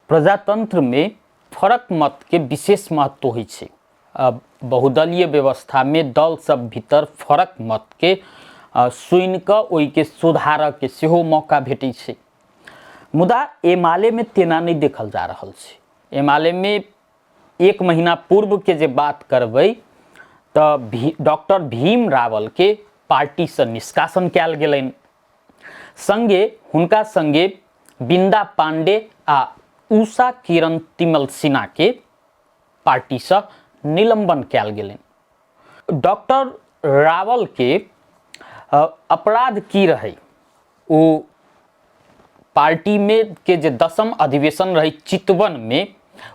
प्रजातन्त्रमे फरक मतके विशेष महत्व होइ छै। बहुदलीय व्यवस्थामे दल सब भीतर फरक मतके सुनि कऽ ओहिके सुधारऽके सेहो मौका भेटै छै। मुदा एमालेमे तेना नहि देखल जा रहल छै। एमालेमे एक महीना पूर्वके जे बात करबै तऽ डॉक्टर भीम रावलके पार्टीसँ निष्कासन कयल गेलनि, संगे हुनका संगे बिंदा पांडे आ उषा किरण तिमल सिन्हा के पार्टीसँ निलंबन कयल गेलनि। डॉक्टर रावल के अपराध की रहै? ओ पार्टी में के जे दसम अधिवेशन रहे चितवन में,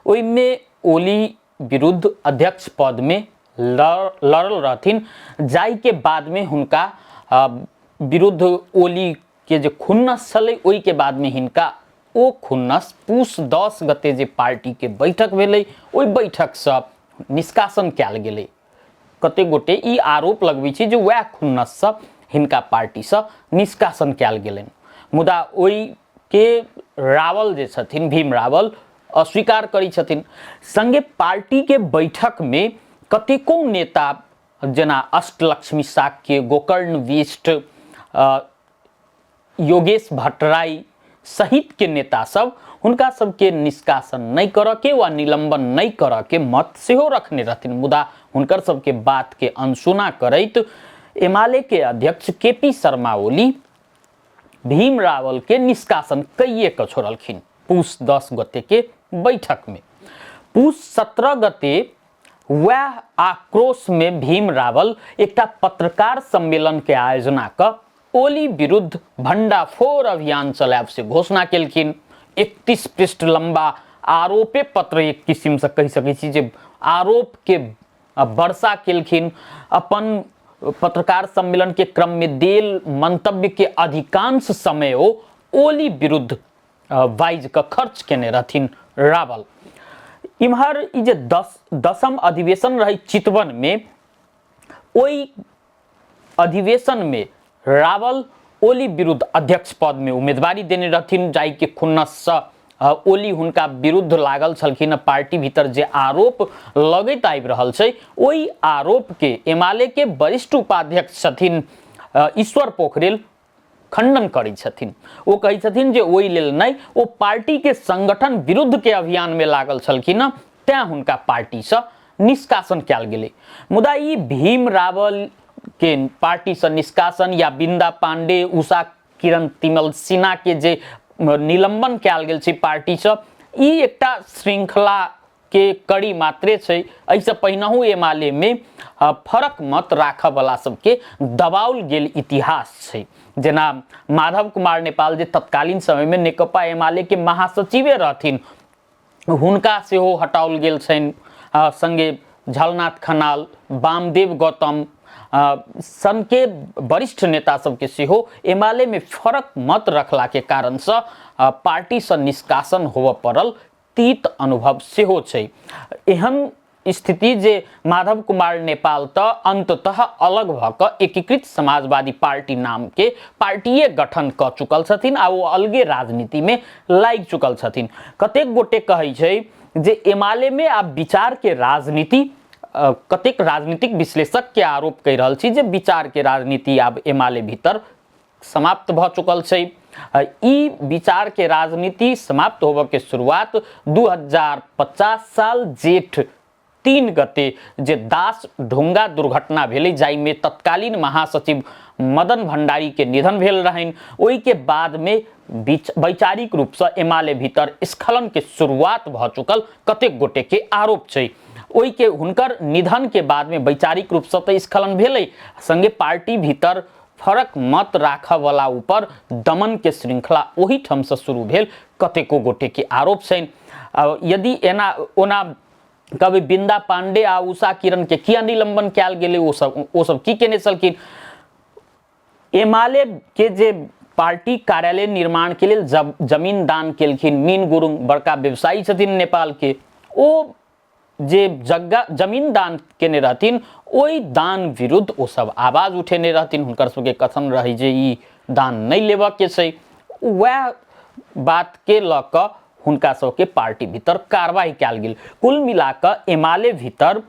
ओहिमे ओली विरुद्ध अध्यक्ष पद में लड़ल रहथिन, जाहि के बाद में हुनका विरुद्ध ओली के जे खुन्नस छलै ओहि के बाद में हिनका ओ खुन्नस पूस 10 गते जे पार्टी के बैठक भेलै ओहि बैठक से निष्कासन कयल गेलै। कते गोटे ई आरोप लगबै छै जे वएह खुन्नससँ हिनका पार्टीसँ निष्कासन कयल गेलनि, मुदा ओहि के रावल जे छथिन भीम रावल अस्वीकार करै छथिन। संगे पार्टी के बैठक में कतेको नेता जेना अष्टलक्ष्मी शाक्य, गोकर्ण विष्ट, योगेश भट्टराई सहित के नेता सब हुनका सबके निष्कासन नहीं करऽ के वा निलंबन नहीं करऽ के मत सेहो रखने रहथिन, मुदा हुनकर सबके बात के अनसुना करैत एमाले के अध्यक्ष के पी शर्मा ओली भीम रावल के निष्कासन कइये के छोड़लखिन पूस 10 गते के बैठक में। पूस 17 गते वह आक्रोश में भीम रावल एकटा पत्रकार सम्मेलन के आयोजना क ओली विरुद्ध भंडाफोड़ अभियान चलायब से घोषणा केलखिन। 31 पृष्ठ लंबा आरोपे पत्र एक किस्म से कहि सकै छी जे आरोप के वर्षा केलखिन। अपन पत्रकार सम्मेलन के क्रम में देल मंतव्य के अधिकांश समय ओ ओली विरुद्ध वाइज के खर्च केने रहथिन रावल। इम्हर ई जे दसम अधिवेशन रहे चितवन में, ओहि अधिवेशन में रावल ओली विरुद्ध अध्यक्ष पद में उम्मीदवारी देने रहथिन, जाहि के खुन्नससँ ओली हुनका विरुद्ध लागल छलखिन। पार्टी भीतर जे आरोप लगैत आबि रहल छै ओहि आरोप के एमाले के वरिष्ठ उपाध्यक्ष छथिन ईश्वर पोखरेल खंडन करै छथिन। ओ कहै छथिन जे ओहि लेल नहि, ओ पार्टी के संगठन विरुद्ध के अभियान में लागल छलखिन, तैं हुनका पार्टीसँ निष्कासन कयल गेलै। मुदा ई भीम रावल के पार्टीसँ निष्कासन या बिंदा पांडे, उषा किरण तिमल सिन्हा के जे निलंबन कयल गेल छै पार्टीसँ, ई एकटा श्रृंखला के कड़ी मात्रे छै। एहिसँ पहिनहु एमाले में फरक मत राखऽवला सबके दबाओल गेल इतिहास छै। जेना माधव कुमार नेपाल जे तत्कालीन समय में नेकपा एमाले के महासचिवे रहथिन, हुनका सेहो हटाओल गेल छनि। संगे झलनाथ खनाल, वामदेव गौतम सन के वरिष्ठ नेता सबके सेहो एमाले में फरक मत रखला के कारणसँ पार्टीसँ निष्कासन होबऽ पड़ल तीत अनुभव सेहो छै। एहन स्थिति जे माधव कुमार नेपाल तऽ अंततः अलग भऽ कऽ एकीकृत समाजवादी पार्टी नाम के पार्टिए गठन कऽ चुकल छथिन आ ओ अलगे राजनीति में लागि चुकल छथिन। कतेक गोटे कहै छै जे एमाले में आब विचार के राजनीति, कतेक राजनीतिक विश्लेषक के आरोप कहि रहल छी जे विचार के राजनीति आब एमाले भीतर समाप्त भऽ चुकल छै। ई विचार के राजनीति समाप्त होबऽ के शुरुआत 2050 साल जेठ 3 गते जे दास ढोंगा दुर्घटना भेलै, जाहिमे तत्कालीन महासचिव मदन भंडारी के निधन भेल रहनि, ओहि के बाद में वैचारिक रूप से एमाले भीतर स्खलन के शुरुआत भऽ चुकल कतेक गोटे के आरोप छै। ओहि के हुनकर निधन के बाद में वैचारिक रूप से तऽ स्खलन भेलै, संगे पार्टी भीतर फरक मत राखऽवला ऊपर दमन के श्रृंखला ओहि ठाम से शुरू भेल कतेको गोटे के आरोप छनि। यदि एना ओना कभी बिंदा पांडे आ उषा किरण के किया निलंबन कयल गेलै, ओ सब की केने छलखिन? एमाले के जे पार्टी कार्यालय निर्माण के लेल जमीन दान केलखिन मीन गुरुंग, बड़का व्यवसायी छथिन नेपाल के, ओ जे जगह जमीन दान केने रहथिन ओहि दान विरुद्ध ओ सब आवाज उठेने रहथिन। हुनकर सबके कथन रहै जे ई दान नहि लेबऽ के छै। वएह बात के लऽ कऽ हुनका सबके पार्टी भीतर कार्रवाई कयल गेल। कुल मिलाकर एमाले भीतर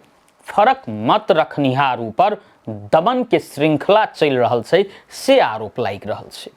फरक मत रखनिहार ऊपर दमन के श्रृंखला चलि रहल छै से आरोप लागि रहल छै।